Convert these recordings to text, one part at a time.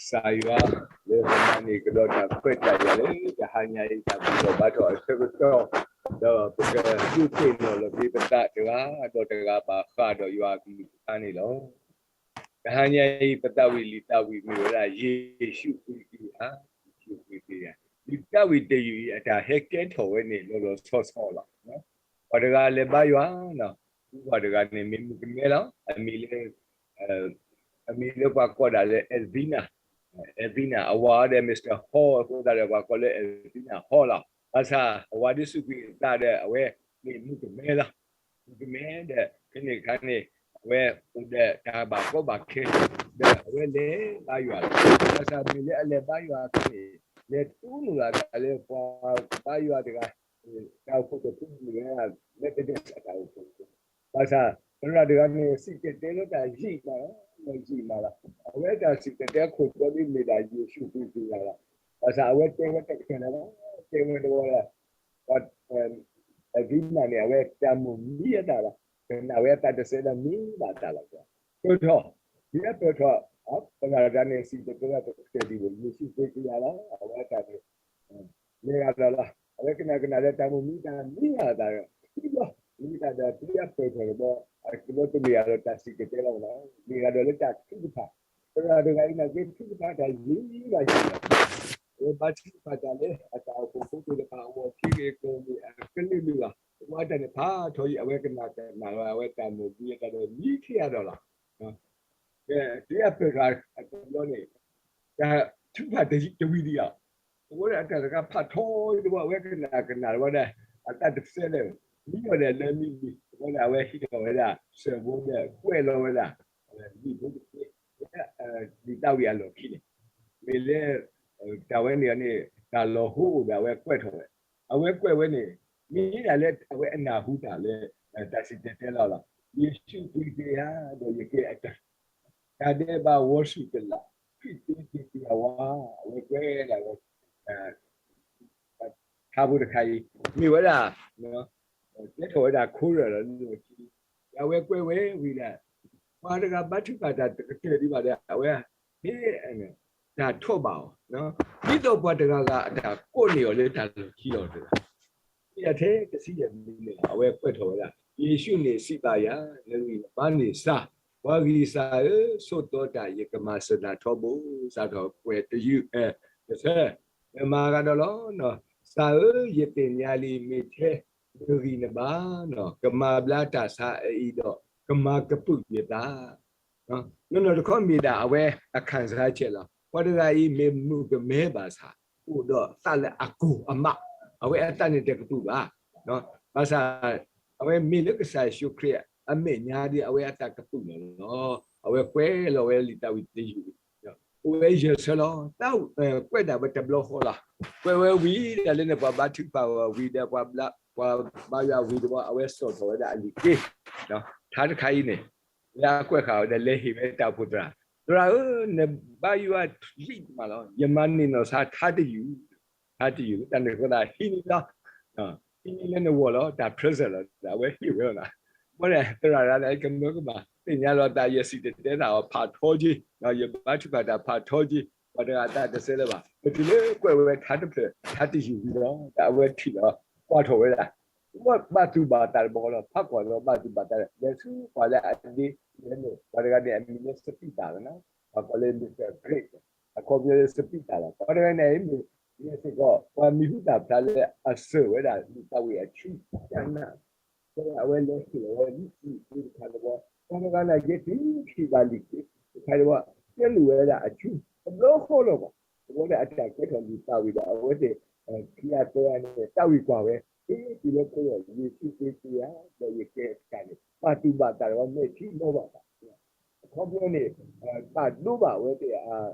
ကစၢ်ယွၤလၢပမၤန့ၢ်ကဒီးတၢ်ခွဲးတၢ်ယာ်လၢတဟါညါအံၤ တၢ်ဘူၣ်ထီၣ်ဘါထီၣ်အဆၢကတီၢ်, ဒီးပကဒိးသ့ၣ်နီၣ်လီၤက့ၤပသးတဂၤဒီးတဂၤဘၣ်ဃးဒီးယွၤအကလုၢ်ကထါန့ၣ်လီၤ. တဟါညါအံၤ ပသးဝံၣ်လံာ်သးဝံၣ်မ့ၢ်ဝဲဒၣ် ယ့ၣ်ၡူးဃ့ကညး, ယ့ၣ်ၡူးဃ့ကညး, လံာ်သးဝံၣ်တယုၢ်အံၤအတၢ်ဟဲကဲထီၣ်ဝဲန့ၣ် လီၤလီၤဆီဆီလီၤ. ပှၤတဂၤလဲၤဘါယွၤ, ပှၤတဂၤန့ၣ်မ့ၢ်မုၣ်ကမဲလီၤ, အမံၤလၢ အမံၤလၢပှၤကိးဒၣ်လၢ Edwina, Edwina အဝၤဒီး Mister Hall အဃိသတးဒီး ပှၤကိးလၢ Edwina Hall လီၤ. ဘၣ်ဆၣ် အဝၤဒ်စူးကွံာ်အသးဒီး အဝဲမ့ၢ်မုၣ်ကမဲလီၤ. မုၣ်ကမဲဒီး ဖဲန့ၣ်အခါန့ၣ် အဝဲအိၣ်ဒီးတၢ်ဘၣ်ကီဘၣ်ခဲ ဒီးအဝဲလဲၤဘါယွၤလီၤ. ဘၣ်ဆၣ်မ့ၢ်လၢအလဲၤဘါယွၤအခါန့ၣ် လဲၤတူၢ်လိာ်သးလၢပှၤဘါယွၤတဂၤ တၢ်အိၣ်ဖှိၣ်တဖုမ့ၢ်ဝဲ Methodist အတၢ်အိၣ်ဖှိၣ်တဖု, ဘၣ်ဆၣ် သရၣ်တဂၤန့ၣ် စံၣ်တဲၤတဲလၢတၢ်ယံာ်မးလီၤ, တၢ်ယံာ်မးလီၤ. အဝဲတၢ်စံၣ်တဲၤတဲခိၣ်တီဒ်မ့ၢ်ဒၣ်ယ့ၣ်ၡူးဃ့ကညးလီၤ. ဘၣ်ဆၣ်အဝဲတဲဝဲတကဲလၢၤဘၣ်, တဲဝဲတဝီလၢ ပှၤ Edwina န့ၣ် အဝဲတၢ်မိၣ်မံအသးလီၤ. ကနၣ်ဝဲအသးတစဲးဒီးမံဘၣ်အသးလီၤ. ပၢၢ်ထီၣ်, ယဲပၢၢ်ထီၣ်, သရၣ်တဂၤန့ၣ် စံၣ်တဲၤတဲလၢတကဲဒ်န့ၣ် ယ့ၣ်ၡူးဃ့ကညးလီၤ. အဝဲတၢ်န့ၣ် လဲၤဂၤဒီးလီၤ. အဝဲကနၣ်ကနၣ်ဒီးတၢ်မိၣ်မံတၢ်မံဘၣ်အသးဒီး ခံဘျီ, မ့ၢ်တၢ်ဒီး ပယီၤပၢၢ်ထီၣ်တဘျီ, အတဘျီတမ့ၢ်ဂၤဒီးတၢ်စံၣ်တဲၤတဲလီၤနီၤ, မ့ၢ်ဂၤဒီးလၢတၢ်ထုကဖၣ်, သရၣ်တဂၤအံၤနာ်က့ ထုကဖၣ်တၢ်ယံာ်ဘၣ်ယံာ်ဘၣ်, အဝဲဘါထုကဖၣ်တၢ်လၢအတၢ်အိၣ်ဖှိၣ်ဖိသ့ၣ်တဖၣ်အဂီၢ် ခံဂ့ၤကိးဂ့ၤအကလုာ်လုာ်လီၤ. ပှၤတၢ်န့ၣ်ဖးထီယံာ် အဝဲကနၣ်ကနၣ်လီၤ အဝဲတၢ်မိၣ်မံအသးဒီးမံခံဂၤဒီးလီၤ. ပယီၤပၢၢ်ထီၣ်အတဘျီန့ၣ် တၢ်ထုကဖၣ်တဝံၤဒံးလီၤ. အဃိဒီးအတၢ်တခါဖးထီတဘျီ အဝဲကနၣ်ကနၣ်တဘျီဒီး အသးတစဲးလၢ မံအီၤဒီးလၢမံလံ, အဃိဒီးအဝဲဟံးထီၣ်ဝဲဒၣ် စၢၤဘိဒီးကွဲးလီၤဝဲဒၣ် လံာ်ဖိတက့ၢ် လံာ်သးဝံၣ်အလီၢ်ခံန့ၣ် မ့ၢ်လၢ တၢ်ဝဲန့ၣ်န့ၣ် တၢ်လီၤဟိအိၣ်ဒီးအဝဲကွဲးထီၣ်ဝဲ, အဝဲကွဲးဝဲန့ၣ် မ့ၢ်ဒၣ်လၢအဝဲအနၢ်ဟူတၢ်လၢ တၢ်စံၣ်တဲၤတဲလီၤလီၤ. ယ့ၣ်ၡူးဃ့ကညးဒီးယကဲအတၢ် တၢ်ဒဲးဘးဝီၤဆူၣ်တလး, ခရံာ်တ့တ့က့ၤအဝၤ, အဝဲကွဲးဒၣ်ဝဲ ထါဖိတခါအံၤ မ့ၢ်ဝဲဒၣ် ကဲထီၣ်ဝဲဒၣ်ခိရၢၣ်လီၤလၢခံ, ဒီးအဝဲကွဲးဝဲဝံၤဒီး ပှၤတဂၤဘါထုကဖၣ်တၢ်တကတၢၢ်ဒံးဘၣ်ဒီး အဝဲ ဟ့ၣ် တၢ်ထိးဘၣ်အီၤ, ဒ်သိးပှၤတဂၤဂၤအတၢ်ကိးန့ၢ်အီၤလၢတၢ်လီၢ်ခံလီၤတဂၤ မ့ၢ်ထဲတဆံယဲၢ်မံးနံးလီၤ အဝဲကွဲးထီၣ်ဝဲဒၣ်, ယ့ၣ်ၡူးန့ၣ်စံးဘၣ်ယၤ, နဂံၢ်နဘါန့ၣ်စှၤ, ပှၤဂံၢ်စၢ်ဧၢ, ဆိးသီတၢ် ယကမၤစၢၤနၤထီဘိ, စးထီၣ်ကွဲးတယုၢ် တဆၢ, နမၤဂၤဒီးလီၤ, စှၤဧၢ, ယသ့ၣ်ညါလံ မ့ၢ်ထဲနဂံၢ်နဘါ, ကမၤဘျါတၢ်ဆါအအံၤဒီး ကမၤကပုာ်ယသး နီၢ်နီၢ်တခီမ့ၢ်ဒၣ်အဝဲအခံစားချက်လီၤ. ပှၤတဂၤအံၤမ့ၢ်မုၣ်ကမဲဘၣ်ဆၣ် အိၣ်ဒီးသးလၢအကိၢ်အမး, အဝဲအသးန့ၣ်တကပုာ်ဘၣ်. ဘၣ်ဆၣ် အဝဲမ့ၢ်လၢကစၢ်ယ့ၣ်ၡူးခရံာ်အမဲာ်ညါဒီး အဝဲအသးကပုာ်လီၤလီၤ. အဝဲကွဲးလီၤဝဲလံာ်သးဝံၣ်တယုၢ်, အိၣ်ဝဲယဲၢ်ဆၢလီၤ. ကွဲးဒၣ်ဝဲတဘျီဃီလီၤ. ကွဲးဝဲဝံၤဒီးလၢန့ၣ်ပှၤဘါထုကဖၣ်ဝံၤဒီး ပှၤဘါယွၤဝံၤတဘျီ အဝဲစိာ်ထီၣ်ဝဲဒၣ်အလံာ်က့ ထါတခါအံၤန့ၣ် လၢအကွဲးဃာ်ဝဲဒီး လဲၤဟ့ၣ်ဝဲတၢ်အိၣ်ဖှိၣ်သရၣ်, သရၣ်ဧၢ, နဘါယွၤလံမးလီၤ. ယမၤန့ၢ်နီၢ်ဆါထါတယုၢ်, ထါတယုၢ်, တၢ်န့ၣ်အဃိသတး ဟံးန့ၢ်လီၤ, ဟံးန့ၢ်လၢနဂီၢ်လီၤ, တၢ် present လီၤ, အဝဲဟ့ၣ်ဝဲလီၤ. ဘၣ်ဒီးသရၣ်တဂၤန့ၣ် ကမၢကမၣ် သ့ၣ်ညါလီၤသး ယစံၣ်တဲၤတဲတၢ်အီၤဖးထီက့ၤ, ယဘါထုကဖၣ်တၢ်ဖးထီက့ၤ, ပှၤတဂၤအသးတစဲးလၢၤဘၣ်. ပတုၤလၢကွဲးဝဲထါတဖျၢၣ် ထါတယုၢ်ဝံၤလီၤ, ဒီးအဝဲထံၣ်လီၤ, ကွၢ်ထီၣ်ဝဲဒၣ် ဘၣ်သူၣ်ဘၣ်သးတဘျီဃီလီၤ. ဖးကွၢ်လီၤဘၣ်သူၣ်ဘၣ်သး လဲၤဆူပှၤလၢအဒ့န့ၣ်, ပှၤတဂၤန့ၣ် အမံၤလၢစပံးသၣ်လီၤ, ပှၤကိးလၢ Mister Great, အခီပညီလၢစပံးသၣ်လီၤ. ပှၤတဂၤန့ၣ် မ့ၢ်စ့ၢ်ကီး ပှၤမံၤဟူသၣ်ဖျါလၢအစၢၤဝဲဒၣ်လံာ်သးဝံၣ်အဆူကနၣ်, အဝဲလဲၤဟ့ၣ်လီၤဝဲလံာ်သးဝံၣ်တခါတဘျီ, ပှၤတဂၤန့ၣ်က့ၤတုၤထံၣ်ဘၣ်လံာ်သးဝံၣ်တခါတဘျီ, ကဲလိာ်ဝဲဒၣ်အဆူ တဘျီဃီလီၤဘၣ်. အဝဲဒၣ်အတၢ်ကဲထီၣ်လံာ်သးဝံၣ်ဒီး အဝဲသ့ၣ်ခံဂၤသၢဂၤန့ၣ် သးဝံၣ်ကွၢ်ဝဲ, တုၤလၢခိၣ်ယ့ၣ်ၡူးဃ့ကညး ဒီးယကဲအတၢ်န့ၣ် ဘၣ်သူၣ်ဘၣ်သးဒီး မဲာ်ထံလီၤဘၣ်သး အခီပညီန့ၣ် ဘၣ်ဒိဘၣ်ဝဲသ့ၣ်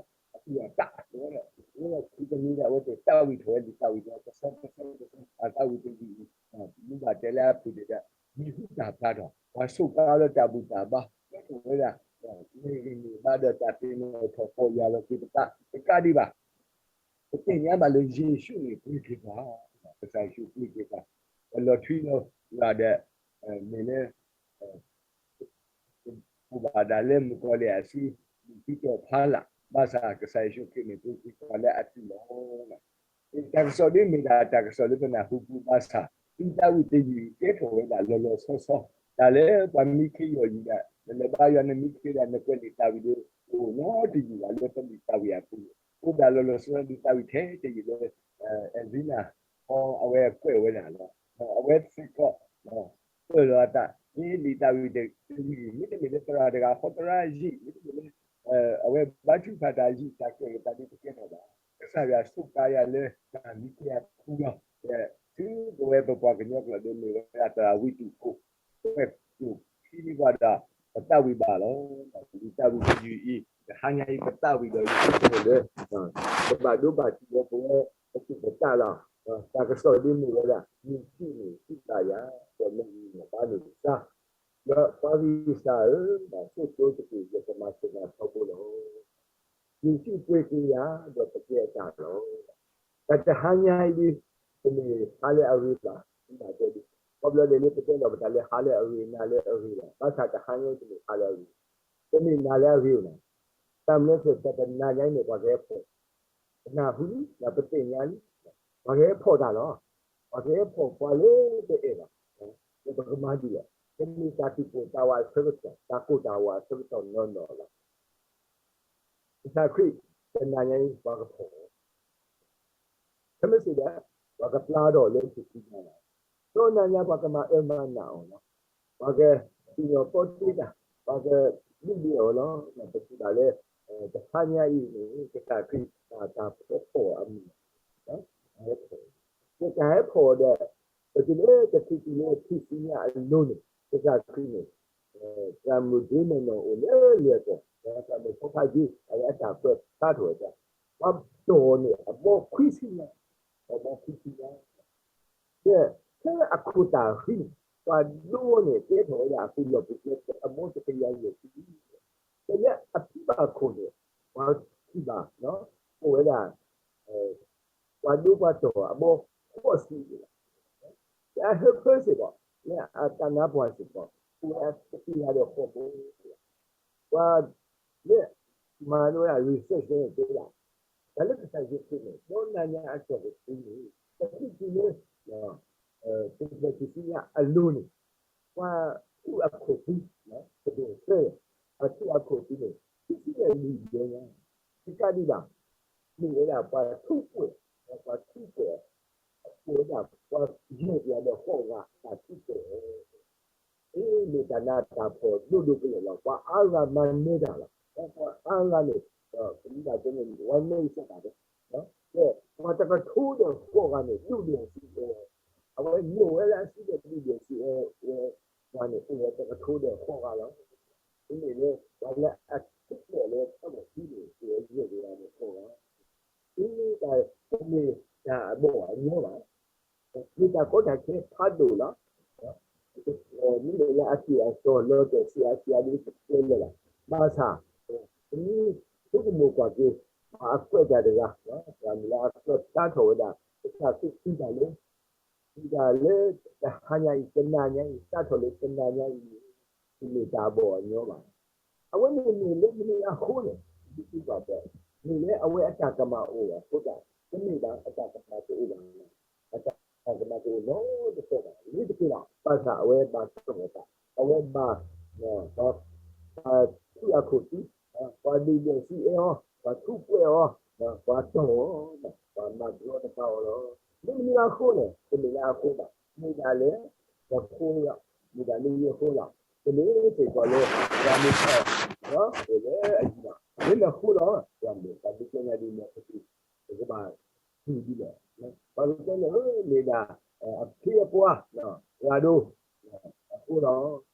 အသူၣ်အသး, အဝဲဒၣ် အဝဲဒၣ်ခူကနံၤဒီး အဝဲသ့ၣ်သးဝံၣ်ထီၣ်ဝဲလံာ်သးဝံၣ်ဒီး တဆၢတဆၢတဆၢ အသးဝံၣ်တယုၢ်အံၤ မူဘၣ်တဲလၢအပူၤန့ၣ်ဒီး မံၤဟူသၣ်ဖျါထီၣ် ပှၤဆိးကါလၢတၢ်ဘူၣ်တၢ်ဘါ ကဲထီၣ်ဝဲဒၣ် မ့ၢ်ဂံၢ်မ့ၢ်ဘါဒီးတၢ်သ့ၣ်နီၣ်ထီၣ်ပီၢ်ယၢ်လီၤက့ၤပသး တကးဒံးဘၣ် ပသ့ၣ်ညါဘၣ်လၢယ့ၣ်ၡူးန့ၣ် ပှ့ၤက့ၤပှၤ, ကစၢ်ယ့ၣ်ၡူးပှ့ၤက့ၤပှၤ, ပလီၤထွံလီၤယွၤဒီး မ့ၢ်လၢ ပဘၣ်ဒၣ်လၢမုၣ်ကီၤလံၢ်အစု မုၢ်ခံတီၤဖးလၢ်, ဘၣ်ဆၣ်ကစၢ်ယ့ၣ်ၡူးခရံာ်န့ၣ် ပှ့ၤက့ၤပှၤလၢအသွံၣ်လီၤ. တၢ်ကစီၣ်ဒ်မ့ၢ်ဒၣ်တၢ်ကစီၣ်လၢပနၢ်ဟူပူၤဘၣ်ဆၣ်, လံာ်တၢ်ဝံၣ်တယုၢ်အံၤကဲထီၣ်ဝဲဒၣ်လီၤလီၤဆီဆီ, တၢ်လၢပှၤမံခ့ယီၢ်ယံၤဒၣ် နလဲၤဘါယွၤနမံခ့ဒၣ် နကွဲးလံာ်တၢ်ဝံၣ်ဒီး အိၣ်နီတယုၢ်ဘၣ်လၢပလံာ်တၢ်ဝံၣ်အပူၤ, အိၣ်ဒၣ်လီၤလီၤဆီဆီဒ်တၢ်ဝံၣ်ထဲတယုၢ်လၢ အဲၣ်ဒံနၤ အဝဲကွဲးဝဲဒၣ်လီၤ. အဝဲသ့ၣ်ကီး ပၢၢ်လီၤအသး မ့ၢ်လံာ်တၢ်ဝံၣ်တယုၢ် မ့တမ့ၢ်လၢသရၣ်တဂၤဃီသရၣ်ယံာ် မ့တမ့ၢ်လၢ အဝဲဘါထုကဖၣ်တၢ်ယံာ် တၢ်ကွဲးလံာ်တၢ်ဒ်တကဲထီၣ်ဘၣ်. ကစၢ်ယွၤစူးကါယၤလၢတၢ်မံခ့အပူၤလီၤ. ဒီး သုကဝဲပပှၤကညီကျိာ်ဒီးမ့ၢ်ဝဲဒၣ်သရၣ်ဝံတူၣ်ခိၣ် ကွဲးကျိာ်ခံန့ၢ်ပှၤဒီး ပသးဝံၣ်ဘၣ်လီၤ. လံာ်တၢ်ဝံၣ်တယုၢ်အံၤ တဟါညါအံၤပသးဝံၣ်ဒီး ယဆိကမိၣ်လၢ ပဘၣ်ဒိဘၣ်ထံးလၢပဝဲပသူၣ်ပသးလီၤ. တၢ်ကစီၣ်ဒ်မ့ၢ်ဝဲဒၣ် မုၢ်ဆ့ၣ်န့ၣ် စံးဘၣ်ယၤ ဒီးမုၢ်နံၤန့ၣ်ဘါန့ၢ်ကစၢ် ဒီးပှၤဂံၢ်စၢ်ဧၢ, ဘၣ်ဆိၣ်ကျိတက့ၢ်, ယကမၤစၢၤနၤထီဘိလီၤ. ယ့ၣ်ၡူးပှ့ၤက့ၤယၤ ဒီးပကဲအတၢ်လီၤ. တၢ်တဟါညါအံၤဒ် တမ့ၢ်ဟါလၢအဂ့ၤဘၣ်, ခီဖျိဒ်န့ၣ် ပတဲလီၤပသးလၢဟါလၢအဂ့ၤ နၤလၢအဂ့ၤလီၤ. ဘၣ်ဆၣ်တဟါညါအံၤတမ့ၢ်ဟါလၢအဂ့ၤ, တမ့ၢ်နၤလၢအဂ့ၤဘၣ်. တၢ်မနုၤလဲၣ် တနၤညါအံၤန့ၣ် ပှၤကဟဲဖီၣ် ပနၢ်ဟူလံ ပသ့ၣ်ညါလံ, ပှၤကဟဲဖီၣ်တၢ်လီၤ. ပှၤကဟဲဖီၣ်ပှၤလၢပအဲၣ်ဘၣ်, ဒီးပကမၤဒ်လဲၣ်. တမ့ၢ်တၢ်သူၣ်ကိၢ်သးဝးအဆၢကတီၢ်, တၢ်ကိၢ်တၢ်ဂီၤအဆၢကတီၢ်နီၢ်နီၢ်လီၤ. ကစၢ်ခရံာ် တနၤညါအံၤ ပှၤကဖီၣ် ခဲမုၢ်ဆ့ၣ်ဒီး ပှၤကပျၢ်ထီၣ်လၢထူၣ်စုညါလီၤ. ဒီးနၤညါပှၤကမၤအၢမၤနးအီၤလီၤ. ပှၤကစံၣ်ညီၣ်ပီတ့တၢ်, ပှၤကဒုးဒ့အီၤလီၤ. ပစံးဘၣ်လၢ တဟါညါအံၤန့ၣ် ကစၢ်ခရံာ်တၢ်ဖီဖီၣ်အမုၢ် ဒီးတၢ်ဟဲဖီၣ်ဒီး ပတုၤလၢတချုးတုၤလၢထူၣ်စုညါအလိၤန့ၣ် ကစၢ်ခရံာ်န့ၣ် သရၣ်မုၣ်ဒ့မနီၣ်အိၣ်လၢလၢၢ်ကီၢ်, ဒီးသရၣ်မုၣ်ဖိဖးယံၤ အဝဲအတၢ်ကွဲးဖျါထီၣ်ဝဲဒၣ် ပှၤတီၢ်န့ၣ်အဘီခွံဆံညါ, အဘီခွံဆံညါ, ဒီးဖဲအခိၣ်တၢ်ဃံန့ၣ် ပှၤဒိန့ၣ် ကဲထီၣ်ဝဲဒၣ်အသုးလီၢ်ပူၤကျဲ အဘီတကယၤယဲၢ်ဆံ, ဒီးလၢအဖံဘၣ်ခိၣ်န့ၣ် ပှၤထံၣ်ဘၣ် အိၣ်ဝဲဒၣ် ပှၤဒိပှၤတီၢ်အဘီဃိးဆံန့ၣ်လီၤ. လၢအဟၢဖၢစ့ၢ်ကီး လၢအတၢ်နါပှၢ်စ့ၢ်ကီး အိၣ်ဝဲဒၣ်တကယၤဒီးဃိးဘိ, ပှၤလၢ မၤဝဲဒၣ် research န့ၣ်တဲဒၣ် တၢ်လၢကစၢ်ယ့ၣ်ၡူးခရံာ်န့ၣ် ဒီနၤညါအကတီၢ်ကတၢၢ်န့ၣ် ပမ့ၢ်တုၤလၢ တချုးထူၣ်စုညါအလိၤန့ၣ် ပှၤထူးအခိၣ်သံ ကဒိၣ်သၢ ပှၤထူးအခိၣ်သံန့ၣ် ခံဆံယဲၢ်လံာ်ဘျဲညါ, တကးဒံးဘၣ် မ့ၢ်ဝဲဒၣ်ပှၤထူးကွဲး, ပှၤထူးကွဲး အဝဲဒၣ်ပှၤယဲၢ်ကယၤဒီးဃိးဂၤ တၢ်ထူးကွဲး အ့ မ့ၢ်တၢ်နးတၢ်ဖှီၣ်ဒိၣ်ဒိၣ်ကလဲာ်လီၤ. ပှၤအါဂၤမၤနၢၤတၢ်လီၤ. ပှၤအါဂၤန့ၣ် ပမ့ၢ်ဒၣ်တဲန့ၣ် ဝါနဲအံၤစ့ၢ်ကီး ဒီးပှၤတကထိဒီးဃိးဂၤန့ၣ် ဒုၣ်ဒွဲၣ်စံးအၢ, အဝဲလိၣ်ဝဲလၢအစုဒီးဒုၣ်ဒွဲၣ်စံးအၢဝဲ ပှၤန့ၣ် အိၣ်ဝဲတကထိဒီးဃိးဂၤလီၤ. မ့မ့ၢ်လၢ ပှၤလၢအထူးကွဲးလၢထီၣ်ဘၣ်သံန့ၣ် အိၣ်ဝဲယဲၢ်ကယၤဒီးဃိးဂၤ အ့ တၢ်တမ့ၢ်တၢ်အဘီၣ် အညီဘၣ်. မ့ၢ်တၢ်ကီတၢ်ခဲဖးဒိၣ်လီၤ. မ့မ့ၢ်လၢအသွံၣ်အစီၤလီၤတဲာ် စံးအါစံးအါဒ်ပတဲလၢာ်လီၤ. ဘၣ်ဆၣ် ပမ့ၢ်ဆိကမိၣ်ကွၢ်က့ၤ ပှၤအကွဲးတၢ်တဂၤ ပှၤမ့ၢ်လၢအကွဲးဖျါထီၣ်ဝဲဒၣ် ကစၢ်ခရံာ်စံးတၢ်လၢ စံးတၢ်လၢတဟါညါအံၤ တနၤညါအံၤ စးထီၣ်လၢတနၤညါအံၤန့ၣ် တမ့ၢ်တၢ်အဘီၣ်အညီဘၣ်. အဝဲန့ၣ်မ့ၢ်လၢမနုၤအဃိလဲၣ်, ဒ်သိးပှၤတဲ, မ့ၢ်လၢအဝဲအတၢ်ကမၣ်အိၣ်အဃိသတး, တမ့ၢ်ဘၣ်အတၢ်ကမၣ်တအိၣ်ဘၣ်, အတၢ်ကမၣ်တအိၣ်နီတဖျၢၣ်ဘၣ်. မ့ၢ်တက့ၢ်ဒီး ဘၣ်ဆၣ်အဝဲဘၣ်ကီၢ်အသး, အဝဲဘၣ် ပှၤထူးအခိၣ်သံ, ပှၤဒုၣ်ဒွဲၣ်စံးအၢအီၤ, ပှၤထူးကွဲးအီၤ, ပှၤတီၢ်အီၤ, ပှၤမၤဘျီတဘါအီၤလီၤ. မ့ၢ်မနုၤအဃိလဲၣ်, တမ့ၢ်လၢအဃိဘၣ်, မ့ၢ်ဒၣ်လၢ ပဃိလီၤ, မ့ၢ်ဒၣ်လၢယဃိလီၤ, တမ့ၢ်စ့ၢ်ကီးလၢ ပှၤမ့ၢ်ထီၣ် အိၣ်လၢအယံၤဘၣ်, လၢနဃိလီၤ, ပှၤမ့ၢ်တၢ်ဒုးကဲညါဒ်လဲၣ် ပကဘၣ်တူၢ်ဒ်လဲၣ်, ပှၤကတဲန့ၣ် မ့ၢ်ဒၣ် အခ့အပှၤ ရၤဒိ အဃိလီၤ, တမ့ၢ်ဒၣ်လၢ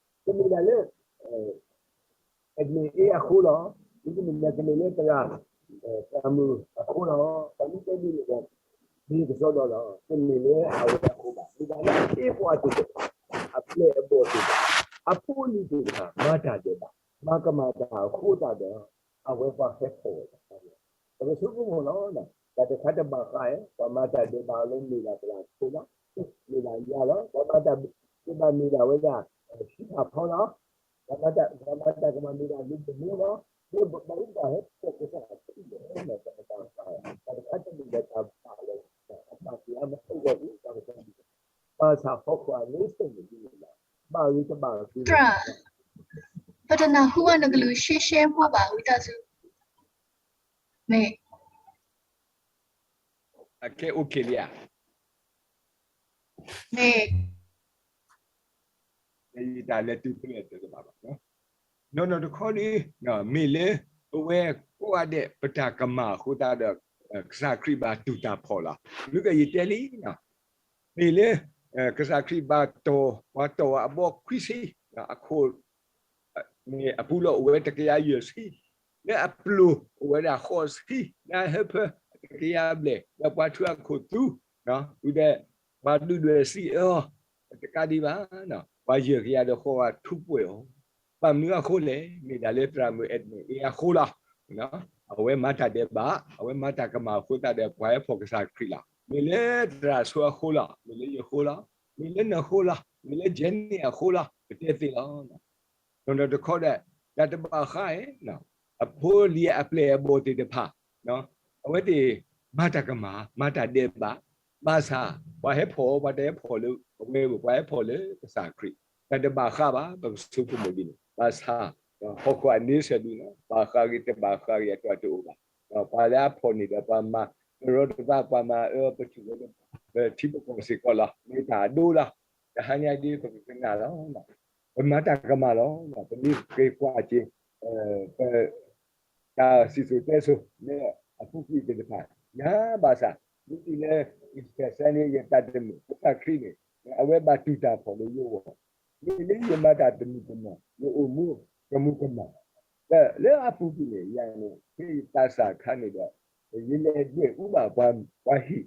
အမ့ၢ်အ့အဃိလီၤ, ဒ်တမ့ၢ်လၢကမ့ၢ်လၢသရၣ် သရၣ်မုၣ်အဃိလီၤ, ပှၤမ့ၢ်တဲဒ်န့ၣ်ဒီး မ့ၢ်ကစီဒီလီၤ, တမ့ၢ်လၢအဝဲအဃိဘၣ်, မ့ၢ်ဒၣ်လၢအ့ပှၤသ့ၣ်တဖၣ်, အပျဲၢ်အဘီၣ်သ့ၣ်တဖၣ်, အဖိအလံၤသ့ၣ်တဖၣ် မၤတၢ်ဒဲးဘး, မၤကမၣ်တၢ်အဃိသတးဒီး အဝဲပှၤဟဲဖီၣ်ဝဲဒၣ်, ပကဆိကမိၣ်လီၤ, တၢ်တခါတဘၣ်ဃးဧါ, ပှၤမၤတၢ်ဒဲးဘးအီၤလၢမ့ၢ်ဒၣ်သရၣ်ဖိလီၤ, မ့ၢ်ဒၣ်ယၤလီၤ, ပှၤမၤတၢ်ဒဲးဘးမ့ၢ်ဒၣ်ဝဲဒၣ် ဆံးဖးဖီလီၤ, ပှၤမၤတၢ်ကမၣ်မ့ၢ်ဒၣ်လၢပမူလီၤ, ဘၣ်မနုၤဘၣ်ဟဲဖီၣ်ကစၢ်ခရံာ်လဲၣ်, တၢ်တဘၣ်ဃး, တၢ်တခါတမ့ၢ်ဒီးတၢ်ဘၣ်လီၤ, အဘၣ်က့ၤအါမးအိၣ်ဝဲဒၣ်လၢတၢ်ကစီၣ်န့ၣ်, ဘၣ်ဆၣ်ဟီၣ်ခိၣ်အန့ဆၢၣ်န့ၣ်ဒ်န့ၣ်လီၤ, ဘၣ်ဂ့ၤတဘၣ်ဂ့ၤ, ပတနၢ်ဟူဘၣ်နကလုၢ်ရှဲရှဲဖိဘၣ်ဝံသးစူၤ, မ့ၢ် အကဲအိၣ်ခ့လံဧါ, မ့ၢ် တၢ်လဲၤတုၤဖဲလဲၣ်တဘၣ်ဘၣ်, နီၢ်နီၢ်တခီဒီး မ့ၢ်လၢ ပဝဲကိးဂၤဒဲး ပတၢ်ကမၣ်အဃိသတးဒီး ကစၢ်ခရံာ်ဘၣ်တူၢ်တၢ်ဖီၣ်လီၤ. မ့ၢ်ကယတဲလံ, မ့ၢ်လၢ ကစၢ်ခရံာ်ဘၣ်တီၢ် ပှၤတီၢ်အဘီခွံဆံ, အခိၣ် န့ၣ်အပူၤလီၢ်အိၣ်ဝဲတကယၤယဲၢ်ဆံ, လၢအပျိၢ်အိၣ်ဝဲဒၣ်ဃိးဆံ, လၢအဟၢဖၢတကယၤဘျဲၣ်, ဒီးပှၤထုးအခိၣ်သူ, ဝံၤဒီး ပှၤဒုၣ်ဒွဲၣ်စံးအၢအီၤ, တကးဒံးဘၣ်, ပှၤယဲၢ်ကယၤဒီးဃိးဂၤထူးပှဲၤအီၤ, ဘၣ်မနုၤအဃိလဲၣ်, မ့ၢ်ဒၣ်လၢသရၣ်မုၣ်အဲၣ်ဒမ့ၣ်အဃိလီၤ. အဝဲမၤတၢ်ဒဲးဘး, အဝဲမၤတၢ်ကမၣ်အဃိသတးဒီး ပှၤဟဲဖီၣ်ကစၢ်ခရံာ်လီၤ. မ့ၢ်လၢသရၣ်ဆိအဃိလီၤ, မ့ၢ်လၢယဃိလီၤ, မ့ၢ်လၢနဃိလီၤ, မ့ၢ်လၢ Jenny အဃိလီၤ, ပတဲသ့လီၤ. နီၢ်နီၢ်တခီဒီး တၢ်တဘၣ်ဃးဧါ, အဖိလံၤအပျဲၢ်အဘီၣ်သ့ၣ်တဖၣ်, အဝဲသ့ၣ် မၤတၢ်ကမၣ် မၤတၢ်ဒဲးဘး, ဘၣ်ဆၣ် ပှၤဟဲဖီၣ် ပှၤတဟဲဖီၣ်လၢအဝဲဘၣ်, ပှၤဟဲဖီၣ်လၢကစၢ်ခရံာ်, တၢ်တဘၣ်ဃးဘၣ် ပကဆိကမိၣ်ဒ်န့ၣ်, ဘၣ်ဆၣ် ဟီၣ်ခိၣ်အန့ဆၢၣ်ဒ်န့ၣ် ဘၣ်ဃးဂ့ၤတဘၣ်ဃးဂ့ၤအတီၢ်တအိၣ်ဘၣ်, ပှၤလၢအဖီၣ်န့ၣ်ဒီးပှၤမၤကရီတဘၣ် ပှၤမၤအၢပထူၣ်ဝဲဒီး ပထံပကီၢ်စ့ၢ်ကီးလီၤ, မ့ၢ်တၢ်အဒိလီၤ. တဟါညါဒ်ပကကနၣ်လီၤ ပမၤတၢ်ကမၣ်လီၤ, ပမ့ၢ်က့ၤကွၢ်က့ၤ ပ တၢ်စံၣ်စိၤတဲစိၤလၢအပူၤကွံာ်သ့ၣ်တဖၣ် ယၤဘၣ်ဆၣ် မ့ၢ်တုၤလၢ ကစၢ်န့ၣ် ယတၢ်တမုာ် ကစၢ်ခရံာ်န့ၣ် အဝဲဘၣ်တူၢ်တၢ်ဖီၣ်လၢယဂီၢ်, မ့ၢ်လၢယမၤတၢ်တမုာ်တမီၢ် ယအိၣ်မူကမူၤကမၣ်, လၢအပူၤကွံာ်န့ၣ် ယၤန့ၣ် ဖဲယသးစၢ်အခါန့ၣ်ဒီး ယလဲၤဒွဲၣ်အူဘၣ်ပှၤဟံၣ် ဟံၣ်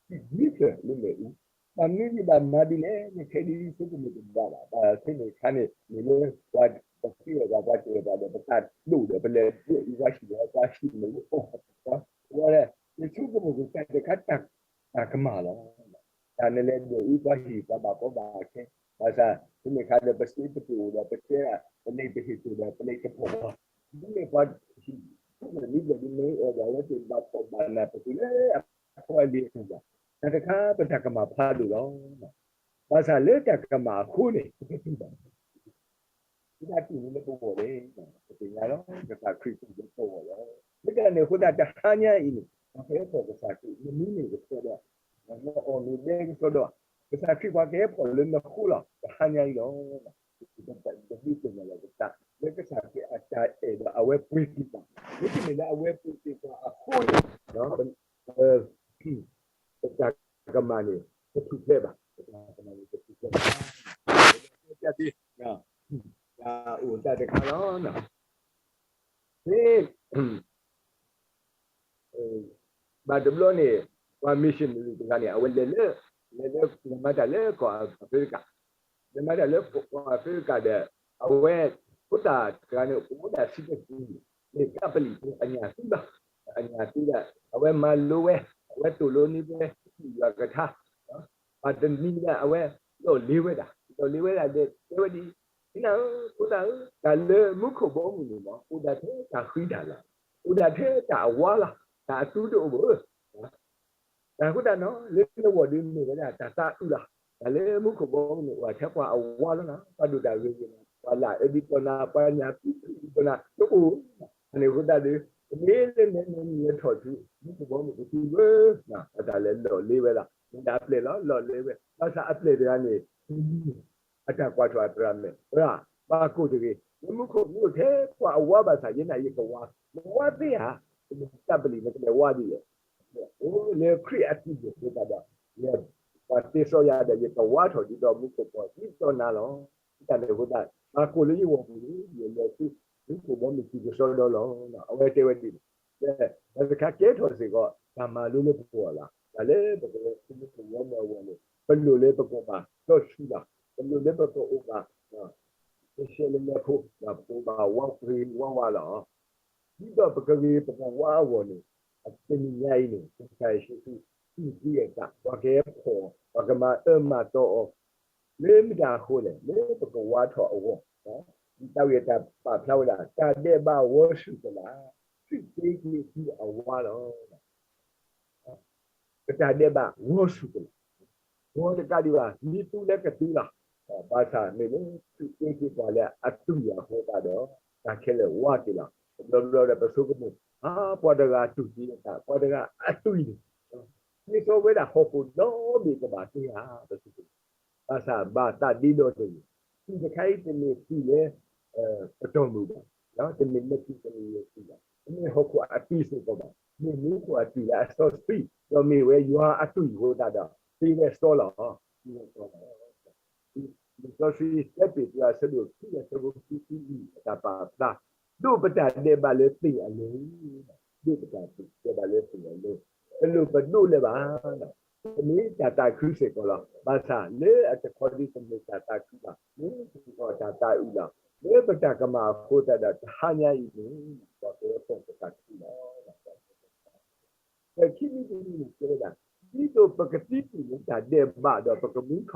ဒ်ဖျၢၣ်လၢမ့ၣ်အူ, ဘၣ်မနုၤယဘၣ်မၤဒ်လဲၣ်န့ၣ် ခဲဒ်ဆိကမိၣ်တဘၣ်ဘၣ်, ဘၣ်ဆၣ်ဖဲန့ၣ်အခါန့ၣ် မ့ၢ်လၢပှၤတ့ၢ်ဘၣ် ပှၤတ့ၢ်ဘၣ်ဒီး ပသးဒိၣ်ဒီး ပလဲၤဒွဲၣ်အူပှၤဟံၣ်ဒီး ပှၤဟံၣ်မ့ၢ်လၢအီၣ်ပှၤ, ဝဲ ယဆိကမိၣ်ကစၢ်တခါတၢ်ကမၣ်လီၤ. တၢ်နလဲၤဒွဲၣ်အူပှၤဟံၣ် ပှၤဘၣ်ကီဘၣ်ခဲ, ဘၣ်ဆၣ် ဖဲန့ၣ်အခါဒီး ပစ့ပတိၣ်ဒီး ပတဲဒၣ် ပလ့ၣ်ပဟ့ၣ်တိၣ်ဒီး ပလ့ၣ်တဖီၣ်လီၤ, ဒ်န့ၣ်ပှၤဟံၣ် လံဘျီၣ်ဒ်မ့ၢ်အီၣ်ဒီး အဝဲသ့ၣ်ဘၣ်ဖှီၣ်ဘၣ်နးပတုၤလၢအဖီအလံၤအပူၤဘၣ်, တၢ်တခါပတၢ်ကမၣ်ဖးဒိၣ်လီၤ. ဘၣ်ဆၣ်လၢတၢ်ကမၣ်အဃိန့ၣ် ပကတူၢ်ဘၣ် ပတၢ်တူၢ်န့ၣ်လၢပဂီၢ်လဲၣ်, ပသ့ၣ်ညါလီၤ ကစၢ်ခရံာ်တူၢ်လၢပဂီၢ်လီၤ. မ့ၢ်တၢ်န့ၣ်အဃိသတး တဟါညါအံၤန့ၣ် ပှၤကဟဲဖီၣ်ကစၢ်ခရံာ် နမံၤန့ၣ်ကစီဒီ, နအီၣ်မ့ၤဒဲကစီဒီ, ကစၢ်ခရံာ်ပှၤကဟဲဖီၣ်လၢနဃိလီၤ တဟါညါအံၤလီၤ. ပဒုးသ့ၣ်နီၣ်လီၤပသး လၢကစၢ်ခရံာ်အတၢ်အဲၣ်ဒီးအဝဲပှ့ၤသ့ၣ်ပှၤအဃိန့ၣ်, ပတၢ်ကမၣ်န့ၣ် တထူၣ်ဖျဲးဘၣ်, ပတၢ်ကမၣ်န့ၣ် တထူၣ်ဖျဲးဘၣ်. တၢ်အိၣ်တၢ်တခါလီၤ. မ့ၢ် ဘၣ်တဘျီန့ၣ် ပှၤ missionary တဂၤန့ၣ် အဝဲလဲၤလၢ လဲၤလၢ လဲၤမၤတၢ်လၢကီၢ်အဖရံကၤ, လဲၤမၤတၢ်လၢကီၢ်အဖရံကၤဒီး အဝဲ ဖိသၣ်တဂၤန့ၣ် အိၣ်ဝဲဒၣ်ဆံတဆံ, မ့ၢ်ကပလံၤဖိ အညၣ်သူလီၤ, အညၣ်သူဒီး အဝဲမၤလိဝဲ, အဝဲသိၣ်လိန့ၢ်ဝဲ ယွၤကထါ, ဘၣ်တနံၤဒီး အဝဲလီၢ်လ့ၤဝဲဒၣ်, လီၢ်လ့ၤဝဲဒၣ်ဒီး တဲဝဲဒ်အံၤ, နၤဧၢ ဖိသၣ်ဧၢ, တၢ်လၢမူခိၣ်ဘီမုၢ်န့ၣ်မ့ၢ် အိၣ်ဒၣ်ထဲတၢ်ဃံတၢ်လၤ, အိၣ်ဒၣ်ထဲတၢ်အဝါလီၤ, တၢ်အသူတအိၣ်ဘၣ်ဧၢ တၢ်အဃိသတးန့ၣ် လၢနဂီၢ်ဒီးမ့ၢ်ဝဲဒၣ်တၢ်သးအုးလီၤ. တၢ်လၢမူခိၣ်ဘီမုၢ်န့ၣ် အိၣ်ထဲပှၤအဝါလီၤ, ပှၤဒိၣ်တၢ်ဂ့ၤဂ့ၤလီၤ, ပှၤလၢအၢဒ်သိးနၤ, ပှၤညၣ်သူဒ်သိးနၤ တအိၣ်, အန့ၣ်အဃိသတးဒီး ပမ့ၢ်လၢနဲနဲလဲၤထီၣ်ဆူ မူခိၣ်ဘီမုၢ်ကသူဝဲ, အတၢ်လဲၤလီၢ်လ့ၤဝဲလီၤ, မ့ၢ်ဒၣ်အပျဲၢ်လီၤ လီၢ်လ့ၤဝဲ, ဘၣ်ဆၣ်အပျဲၢ်တဂၤန့ၣ် အတၢ်ကွၢ်ထီၣ်အသရၣ်မဲာ်, သရၣ်, ဘၣ်ကိၢ်တဂ့ၤ, လၢမူခိၣ်မ့ၢ်အိၣ်ထဲပှၤအဝါဘၣ်ဆၣ် ယဲန့ၣ်ယကဝါ, နဝါသ့ဧါ, နကပလံၤနကလဲၤဝါဒ်လဲၣ်, အိၣ်လၢခရံာ်အသွံၣ်အဃိသတးဒီး ယဲ ပှၤသ့စီယၤဒီး ယကဝါထီၣ်ဒ်သိးမူခိၣ်ဘီမုၢ်ဒ်သိးနၤလီၤ. တၢ်န့ၣ်အဃိသတး ဘၣ်ကိၢ်လၢယဂီၢ်ပူၤန့ၣ် ယလဲၤဆူ မူခိၣ်ဘီမုၢ်သူၣ်ကစီဒီလီၤ. အဝဲတဲဝဲဒ်န့ၣ်, ဒီးတၢ်တခါကဲထီၣ်စ့ၢ်ကီး တၢ်မၤလိလၢပဂီၢ်လီၤ. တၢ်လၢပကလဲၤဆူမူခိၣ်ဘီမုၢ်အဂီၢ်န့ၣ် ပလိၣ်လၢပကဘၣ်စီဆှံလီၤ. ပလိၣ်လၢပကအိၣ်ဘၣ် ကရှဲလဲၤလဲၤဖိ, ပကအိၣ်ဘၣ်ဝါဂ့ၤဝါဝါလီၤ. ဒ်သိးပကဂ့ၤပကဝါအဂီၢ်န့ၣ် တနံၤညါအံၤန့ၣ် ကစၢ်ယ့ၣ်ၡူးခရံာ် သူၣ်ကံၢ်အသး ပှၤကဟဲဖီၣ်အီၤ, ပှၤကမၤအၢမၤသီအီၤ လၢမတၤအဃိလဲၣ်, လၢပကဝါထီၣ်အဂီၢ်လီၤ. တၢ်ဂ့ၢ်တၢ်ပာ်ဖျါဝဲဒၣ် တၢ်ဒဲးဘးဝီဆူၣ်ကလာ်, သုးက့က့ၤသုအဝါလီၤ. ပတၢ်ဒဲးဘးဝီဆူၣ်ကလာ်, ဝီတကးဒံးဘၣ် မ့ၢ်သူလၢကသူလီၤ. ဘၣ်ဆၣ်မ့ၢ်လၢသုးက့က့ၤပှၤလၢအသွံၣ်အဃိသတးဒီး တၢ်ခဲလၢာ်ဝါက့ၤလီၤ. တဘျီဘျီဒီးပဆိကမိၣ် ပှၤတဂၤအသွံၣ်သံအသး ပှၤတဂၤအသွံၣ်န့ၣ် ဒ်သိးဝဲဒၣ်ဟီၣ်ခိၣ်ဒီဘ့ၣ်ကဘၣ်သ့ဧါ ပဆိကမိၣ် ဘၣ်ဆၣ်ဘၣ်သးဒ့ဒီတဂ့ၤ, သွံၣ်တခါအံၤတမ့ၢ်သွံၣ်လၢ ပတီၢ်မုၢ်ဘၣ်, တမ့ၢ်လၢခံတမ့ၢ်လၢခံဘၣ်, တမ့ၢ်ဟီၣ်ခိၣ်အသွံၣ်စ့ၢ်ကီးဘၣ်, မ့ၢ်မူခိၣ်အသွံၣ်လၢအစီဆှံ, ဒီးမ့ၢ်ဝဲယွၤအသွံၣ်အဃိသတးဒီး သ့ဝဲစီလီၤ, သ့ဝဲစီလီၤ. လံာ်စီဆှံ တၢပ့းတရူး အဆၢဒိၣ်ခံ အဆၢဖိခံဆံလွံၢ် အတၢ်ပာ်ဖျါ, ဒိးပတၢ်ဒဲးဘးလၢသ့ၣ်အလိၤ, ဒိးပတၢ်ဒဲးဘးလၢသ့ၣ်အလိၤ, တလိၣ်ပဒိးလၢၤဘၣ်. တမ့ၢ်တၢ်သးခုစ့ၢ်ကီးလီၤ. ဘၣ်ဆၣ်လၢအတခီဒ်တမ့ၢ်တၢ်သးခုဘၣ်, မ့ၢ်စ့ၢ်ကီးတၢ်သးအုးလီၤ. လၢပတၢ်ကမၣ်အဃိသတးဒီး တဟါညါအံၤန့ၣ် ပှၤကဲပှၤကသးခုလီၤ. ခံမံၤတမံၤန့ၣ်တဲဝဲဒၣ်, ဒ်သိးပကသံကွံာ်လၢတၢ်ဒဲးဘး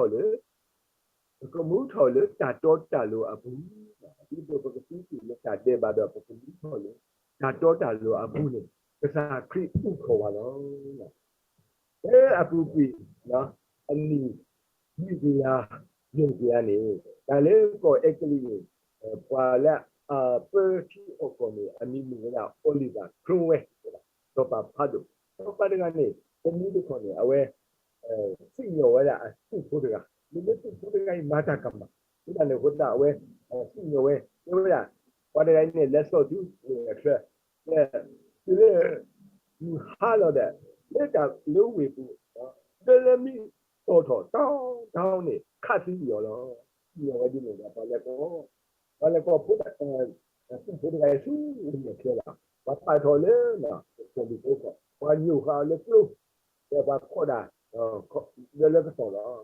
ဒီးပကမူထီၣ်လၢ ပကမူထီၣ်လၢတၢ်တီတၢ်လိၤအပူၤ, ဒ်သိးပကသံကွံာ်လၢတၢ်ဒဲးဘးဒီးပကမူထီၣ်လၢ တၢ်တီတၢ်လိၤအပူၤန့ၣ် ကစၢ်ခရံာ်အိၣ်ထီၣ်ဝဲလီၤ. လၢအပူၤကွံာ် အနံၣ် လွံၢ်ကယၤ ယဲၢ်ကယၤန့ၣ် တၢ်လၢကီၢ်အဲကလံးန့ၣ် ပှၤလၢအပၢထံအီၣ်ကီၢ်န့ၣ် အမံၤမ့ၢ်ဝဲဒၣ် Oliver Cromwell စီၤပၤဖးဒိၣ်, စီၤပၤတဂၤန့ၣ် တနံၤတခီန့ၣ် အဝဲ စံၣ်ညီၣ်ဝဲဒၣ်အသုးဖိတဂၤ, မ့ၢ်လၢသုးဖိတဂၤအံၤမၤတၢ်ကမၣ်, မ့ၢ်ဒၣ်န့ၣ်အဃိသတး အဝဲ စံၣ်ညီၣ်ဝဲ တဲဝဲဒၣ် ပှၤတဂၤအံၤန့ၣ် လဲၤစိာ်သု အချၢ တုၤလၢ မုၢ်ဟါလီၤဒီး လၢတၢ်လၢဝ့ၢ်ပူၤ ဒၢလၢမ့ၢ်တီၢ်ထီၣ် တီတီန့ၣ် ခးသံအီၤလီၤ. စံၣ်ညီၣ်ဝဲဒ်န့ၣ်ဒီး ပှၤလဲၤကိး ပှၤလဲၤကိးဖိ သုးဖိတဂၤအံၤဆူဝ့ၢ်မဲာ်ချံလီၤ. ပှၤပာ်ထီၣ်လၢ ကီၢ်ဒူၣ်ဖိခီၣ် ပှၤညိၣ်ဃာ်အီၤလၢကျိ ဒီးပှၤခီၣ်ဒၣ် ဒၢလၢကတီၢ်လီၤ.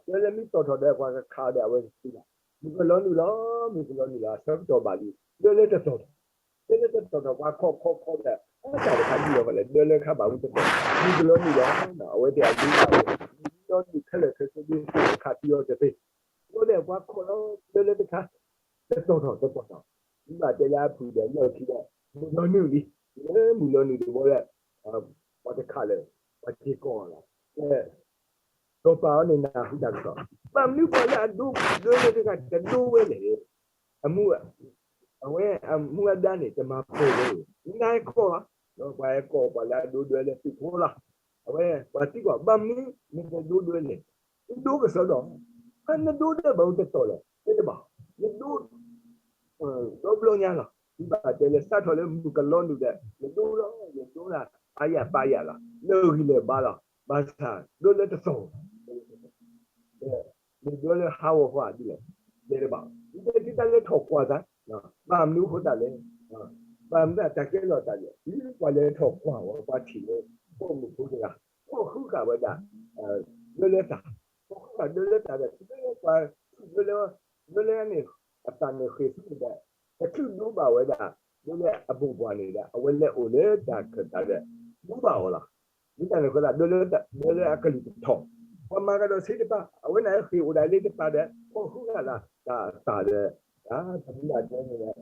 ဒၢလၢမ့ၢ်တီၢ်ထီၣ်ဒီး ပှၤကခးအီၤဒီး အဝဲကသံလီၤ. မုၢ်ကလီၤနုာ်လီၤ မုၢ်ကလီၤနုာ်လီၤ အဆၢကတီၢ်ဘၣ်လံ ဒၢလၢတတီၢ်ထီၣ်, ဒၢလၢတတီၢ်ထီၣ် ပှၤခီၣ်ခီၣ်ခီၣ်ဒီး အတၢ်တခါဒ်လီၤဃီလဲၣ် ဒၢလၢခါဘၣ်မုၢ်တတီၢ် မုၢ်ကလီၤနုာ်လီၤ အဝဲသ့ၣ်အဒုးဘၣ်ဝဲ မုၢ်ကလီၤနုာ်ခဲလၢာ်ခဲဆ့ဒ်သိးခးသံအီၤတသ့ အဃိန့ၣ် ပှၤခီၣ်လီၤ ဒၢလၢတခါ တတီၢ်ထီၣ်တတီၢ်ထီၣ်, မ့ၢ်ဘၣ်တဲလၢအဖုၣ်ဒီးလီၢ်ခံဒီး မုၢ်လီၤနုာ်လံ, လၢမုၢ်လီၤနုာ်တဘျီဒီး ပှၤတခးလၢာ် ပှၤစ့ၢ်ကီးလီၤ. စီၤပၤအီၤန့ၣ်နၢ်ဟူတၢ်ကစီၣ်, ဘၣ်မနုၤပှၤလၢအဒိဒၢလၢတခါတဒိဝဲလဲၣ်, အမူ အဝဲအမူအဒါန့ၣ် တမၤပိာ်ဝဲ, နဟဲကီၢ်လီၤ, ပှၤဟဲကီၢ်ပှၤလၢအဒိဒၢလၢသုးဖိလီၤ. အဝဲပှၤသံကွၢ် ဘၣ်မနုၤနတဒိဒၢလဲၣ်, နဒိကစီဒီး, နဒိဒၢဘၣ်မနုၤတတီၢ်လဲၣ်, တဲတဘၣ်, နဒိ ဒီဘျီညါလီၤ. မ့ၢ်ဘၣ်တဲလၢစးထီၣ်လၢမုၢ်ကလီၤနုာ်ဒီး ယဒိလီၤ, ယဒိလီၤ အါယၤပါယၤလီၤ, လၢဂံၢ်လၢဘါလီၤ. ဘၣ်ဆၣ်ဒိလၢတတီၢ်, မ့ၢ်ဒိလၢဟးဂီၤဃီဧါဒ်လဲၣ်, တဲတဘၣ်, မ့ၢ်တဲထံၣ်တၢ်လဲၤထီၣ်ကွၢ်သး, ဘၣ်မနုၤအဃိသတးလဲၣ်, ဘၣ်မနုၤတၢ်ကဲလီၤတၢ်လဲၣ်, ဒ်ပှၤလဲၤထီၣ်ကွၢ်ဝဲ ပှၤထံၣ်လၢ ပိာ်မုၣ်ဖိတဂၤ ဖီၣ်ဃုဃာ်ဝဲဒၣ် ဒၢလၢသး, ဖီၣ်ဃုဃာ်ဒၢလၢသးဒီး ဒၢလၢပှၤ ဒၢလၢ ဒၢလၢန့ၣ် အသးန့ၣ်ဃ့ၢ်ဆူၣ်ဒီး တချုးဒိဘၣ်ဝဲဒၣ် ဒၢလၢအဘိၣ်ပှၢ်န့ၣ်ဒီး အဝဲလဲၤအိၣ်လၢတၢ်ခၢၣ်သးဒီး ဒိဘၣ်အီၤလီၤ. မ့ၢ်တၢ်န့ၣ်အဃိသတး ဒၢလၢ ဒၢလၢအကလုၢ်တတီၢ်, ပှၤမၤကဒီးစ့တပၤ အဝဲန့ၣ်ဃ့ၢ်အိၣ်ဒၣ်လၢတပၤဒီး ဖီၣ်ဃုဃာ်လၢတၢ်အသးဒီး တၢ်မနုၤအတဲန့ၣ်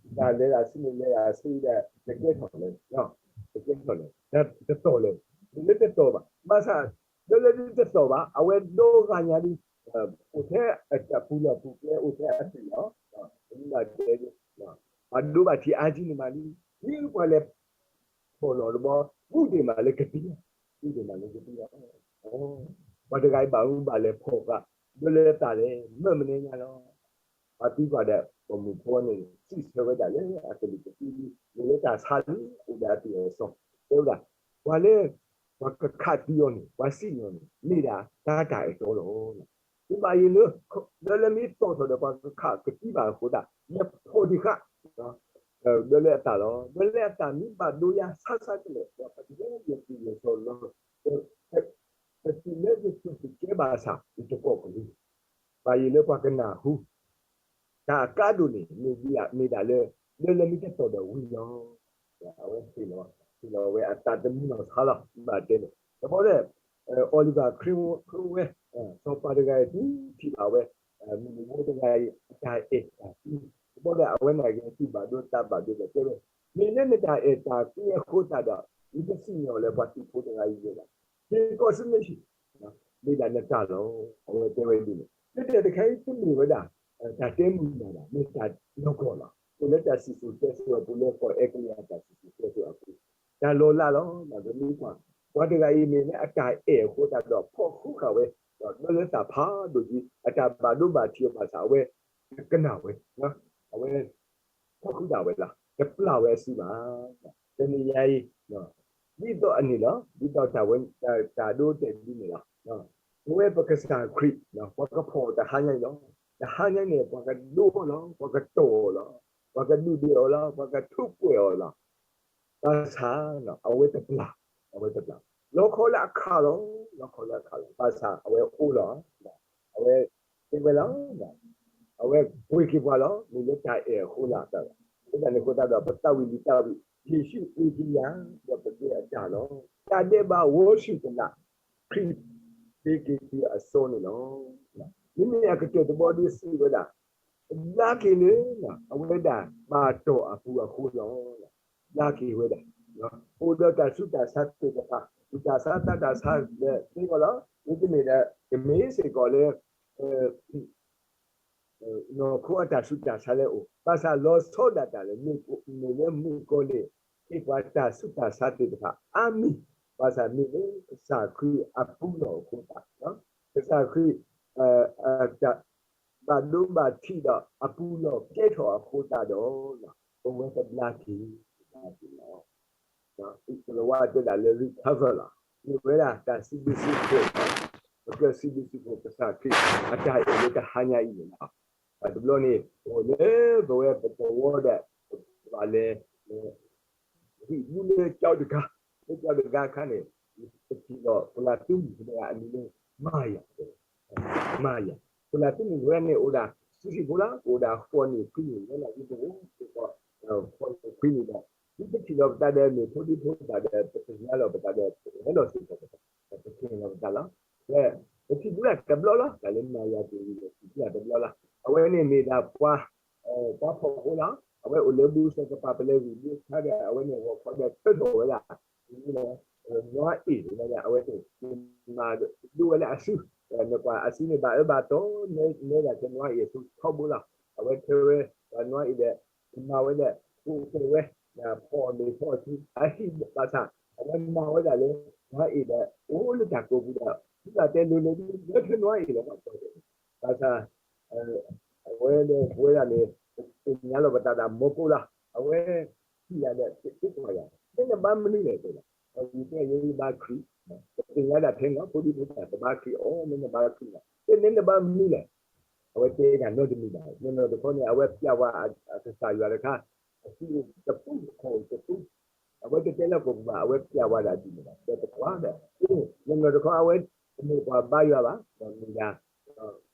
တၢ်လဲၤဒၣ်ဆူန့ၣ်လဲၤဒၣ်ဆူဒီး တကဲထီၣ်လဲၣ်, တကဲထီၣ်လဲၣ်, တတီၢ်လဲၣ်, ဒၢလၢတတီၢ်ဘၣ်, ဘၣ်ဆၣ် ဒၢလၢဒ်တတီၢ်ဘၣ် အဝဲဒိဂၤညါဒ် အိၣ်ထဲအပူၤလီၢ်ပူၤကျဲ အိၣ်ထဲအသွံၣ်လီၤ, မနုၤအတဲ ပှၤဒိဘၣ်ထံအါကံန့ၣ်မးလံ, ဒ်ပှၤလဲၤဖီၣ်လီၤတဘျီ မူဒံးမးလၢကသံ, မူဒံးမးလၢကသံလီၤ. ပှၤတဂၤအံၤဘၣ်မူဘၣ်လဲၤဖီၣ်ဃာ် ဒၢလၢသးလဲၣ် မၢမနုၤညါလီၤ. ပှၤသံကွၢ်ဒီး ပိာ်မုၣ်ဖိန့ၣ် စံးဆၢဝဲဒၣ်လၢအကလုၢ်ကသံလံ, မ့ၢ်လၢတၢ်ဆါလံ အိၣ်ဒီးအသွံၣ်အစီၤ တဲဝဲဒၣ်, ပှၤလၢ ပှၤကခးသံအီၤန့ၣ် ပှၤစံၣ်ညီၣ်န့ၣ် မ့ၢ်ဒၣ်တၢ်တၢ်အဲၣ်တီလီၤ. မ့ၢ်ဘၣ်ယိၣ်လၢ ဒၢလၢမ့ၢ်တီၢ်ထီၣ်ဒီးပှၤကခးကသံဘၣ်အဃိသတး ယဖီၣ်ဒံးဃာ် ဒၢလၢအသးလီၤ. ဒၢလၢအသးမ့ၢ်ဘၣ်ဒိယါဆါဆါကလဲာ် ပှၤပတုာ်လၢယသွံၣ်ယစီၤလီၤ, ပတုာ်လၢယသွံၣ်ယကဲဘၣ်ဆၣ် ယတကိးကလုၢ် ဘၣ်ယိၣ်လၢပှၤကနၢ်ဟူ တၢ်အကါဒိၣ်န့ၣ် မ့ၢ်ဒ်မ့ၢ်ဒၣ်လၢ ဒၢလၢမ့ၢ်တတီၢ်ဒီးဝံၤလီၤ. အဝဲဟ့ၣ်လီၤ ဟ့ၣ်လီၤဝဲအသးသမူနီၢ်ဆါလီၤ. ဘၣ်တဲန့ၣ် တဘျီဒီး Oliver Cromwell စီၤပၤတဂၤအံၤ တုၤထံၣ်ဘၣ်ဝဲ မုၢ်နံၤဘိတဂၤအံၤ အတၢ်အဲၣ်တၢ်ကွံ တဘျီ အဝဲန့ၣ်ဂဲၤဆၢထၢၣ်ဘၣ်ဒိသးဘၣ်ဒိဒီးတဲဝဲ, မ့ၢ်လၢနတၢ်အဲၣ်တၢ်ကွံအဃိသတးဒီး ယတစံၣ်ညီၣ်လၢပှၤသုးဖိတဂၤအံၤဝဲဒၣ်, ဟ့ၣ်ကီၢ်ဆူမဲာ်ဆူၣ် မ့ၢ်ဒၣ်နတၢ်လီၤ. အဝဲတဲဝဲဒ်န့ၣ် လၢတၢ်တခါအံၤတမ့ၢ်ဝဲဒၣ် တၢ်တဲမုာ်ဘၣ်ဒၣ် မ့ၢ်တၢ်နီၢ်ကီၢ်လီၤ. အိၣ်လၢတၢ်စံၣ်စိၤတဲစိၤအပူၤ လၢကီၢ်အဲကလံးအတၢ်စံၣ်စိၤတဲစိၤအပူၤ တၢ်လီၤလးလီၤ. ပမ့ၢ်ကွၢ် ပှၤတဂၤအံၤမ့ၢ်လၢအတၢ်အဲၣ်အဃိသတးဒီး ဖီၣ်ဃုဃာ်ဝဲ ဒီးလၢသးဖးဒိၣ်က့ၤ အတၢ်ဘၣ်ဒိဘၣ်ထံးအဘၣ်ဆၣ် အဝဲ ကနၣ်ဝဲ အဝဲ ဖီၣ်ဃုဃာ်ဝဲလီၤ. တပျၢ်ဝဲအစုဘၣ်. တနံၤညါအံၤ ဒ်သိးအန့ၣ်လီၤ. ဒ်သိးတၢ်ဝဲ တၢ်ဒိတဲာ်ဒ်န့ၣ်လီၤ. ပဝဲပကစၢ်ခရံာ် ပှၤကဖီၣ်အီၤတဟါညါအံၤလီၤ. တဟါညါန့ၣ် ပှၤကဒိအီၤလီၤ. ပှၤကတီၢ်အီၤလီၤ. ပှၤကဒုၣ်ဒွဲၣ်အီၤလီၤ. ပှၤကထိၣ်ကွဲၢ်အီၤလီၤ. ဘၣ်ဆၣ် အဝဲတပျၢ်, အဝဲတပျၢ်, လီခီလၢအခးလီၤ, လီခီလၢအခးလီၤ. ဘၣ်ဆၣ်အဝဲအိၣ်လီၤ. အဝဲတဲဝဲလီၤ. အဝဲပှ့ၤက့ၤပှၤလီၤ. မ့ၢ်လၢတၢ်အဲၣ်အဃိလီၤ. အဃိသတးန့ၣ်အဃိသတးဒီး ပသးဝံၣ်လံတၢ်ဝံၣ်, ယ့ၣ်ၡူးပှ့ၤက့ၤယၤ ဒီးပဒဲအတၢ်လီၤ. တၢ်ဒဲးဘးဝီၤဆူၣ်တလး ခရံာ်က့ၤက့ၤအစီန့ၣ်လီၤ. မ့မ့ၢ်အကတၢၢ်တဘီဒီးစံးဝဲဒၣ် တဘျါက့ၤလၢ အဝဲဒၣ်ဘၣ်တီၢ်အပူၤအဃိလီၤ. ဘျါက့ၤဝဲဒၣ် အိၣ်ဒီးတၢ်ဆူးတၢ်ဆါသ့ၣ်တဖၣ်, ဆူးတၢ်ဆါ တၢ်ဆါဒီးသ့ဝဲလီၤ. မ့တမ့ၢ်ဒီး ကမ့ၢ်စ့ၢ်ကီးလၢ နီၢ်ခိအတၢ်ဆူးတၢ်ဆါလၢအအိၣ်, ဘၣ်ဆၣ်လီၤဆီဒၣ်တၢ်လၢ မ့ၢ်လၢမုၣ်ကီၤလံၢ် ဟ့ၣ်ပှၤတၢ်ဆူးတၢ်ဆါသ့ၣ်တဖၣ်အါမံၤ, ဘၣ်ဆၣ်မ့ၢ်လၢကစၢ်ခရံာ်အပူၤလီၢ်အဃိသတး, ကစၢ်ခရံာ် ဘၣ်ဒိဘၣ်ထံးဒီးအပူၤလီၢ်ကဲထီၣ်အဃိသတးဒီး ပဝဲတဘျါက့ၤ, တဘျါက့ၤလီၤ. ကလၤဝါတဲဒၣ်လၢ recover လီၤ. မ့ၢ်ဝဲဒၣ်တၢ်စံးဘျုးစံးဖှိၣ်, ပကြၢးစံးဘျုးစံးဖှိၣ်ကစၢ်ခရံာ် အတၢ်အဲၣ်လၢတဟါညါအံၤန့ၣ်လီၤ. တဘျီန့ၣ် အိၣ်လၢပဝဲပသဝီဒီး ပဘၣ်လဲၤ ဟံၣ်ဘျုးလၢကၠီတဂၤ, လၢကၠီတဂၤအခါန့ၣ် ပထံၣ်လီၤ ပှၤလၢသူမုၣ်တဂၤအမံၤလၢ မၤယၤ, မၤယၤ, ပှၤလၢသူမုၣ်တဂၤန့ၣ် အိၣ်ဒၣ် ဆံးဆံးဖိလီၤ, အိၣ်ဒၣ်ဃိးနံၣ်ခွံနံၣ် လၢလၢယတအိၣ် ဃိးနံၣ်ခွံနံၣ်ဒီး ဒ်ပထံၣ်လီၤပသးဒီးမ့ၢ်ဖိဒံဖိသၣ်ဒီး ပသ့ၣ်ညါလီၤပသးဒီး ပဟဲလီၤစ့ၢ်ကီးပသး, ပသ့ၣ်ညါလီၤပသးလီၤ. ပထံၣ်ဘျုးတဘျီလီၤ, တၢ်လၢမၤယၤတဂၤန့ၣ် ထံၣ်ဘျုးတဘျီလီၤ. အဝဲန့ၣ်မ့ၢ်ဒၣ်ပှၤ ပှၤဖီၣ်ဃိလီၤ. အဝဲအိၣ်လၢဘူၣ်စဲးကပၤ ပလဲၤဂံၢ်ဘုခါဒီး အဝဲန့ၣ်ဂီၤခီဒီးထၢထီၣ်ဝဲဒၣ် နွါအ့ၣ်ဝဲဒၣ် အဝဲသ့ၣ်မၤဒိၣ်ဝဲလၢအစု, နကွၢ်အစုန့ၣ်ဘၣ်အၢဘၣ်သီ, နဲဒၣ်ထဲနွါအ့ၣ်အစုထီဘိလီၤ. အဝဲထၢဝဲ ပှၤနွါအ့ၣ်ဒီး မၤဝဲဒီး ကိးကဲဝဲ ဖီၣ်အီၣ်မ့ၤဖီၣ်အီၣ်စု အဟံၣ်ဘၣ်ဆၣ် အဝဲမၤဝဲဒၣ်လၢ နွါအ့ၣ်ဒီး အိၣ်လၢတၢ်ကိးပူၤဒီး ဖုဘၣ်တဲလိၤလိၤဒ်လၢထဲနွါအ့ၣ်လီၤ ဘၣ်ဆၣ် အဝဲဒီးပဝဲဒၣ်န့ၣ် ပသ့ၣ်ညါလီၤပသးဒၣ်မီၤကိးလီၤ. အဝဲထံၣ်ယၤဒီး သံကွၢ်ယၤ မ့ၢ်နဘါမနုၤလဲၣ်တဲဒၣ်, ယတဲယဘါခရံာ်, ပသ့ၣ်ညါဒၣ်ထဲနီၤ ဖိဒံဖိသၣ်တဘါခရံာ်အီၤ မ့ၢ်နဘါခရံာ်လီၤ, တဲမ့ၢ်နဘါမနုၤလဲၣ်. အဝဲတဲဒၣ်နီတမံၤဘၣ်, နီၢ်နီၢ်တခီန့ၣ် အဝဲပျဲဝဲအကစၢ်ယွၤတခါ အစုတပူၤ ခီၣ်တပူၤ အဝဲတတဲလၢကိးပူၤဘၣ် အဝဲပျဲဝဲဒၣ်ဒ်န့ၣ်ဘၣ် တဲပကွၢ်ဒီး နီၢ်နီၢ်တခီအဝဲ တမ့ၢ်ပှၤဘါယွၤဘၣ် ဒီးမ့ၢ်ဒၣ်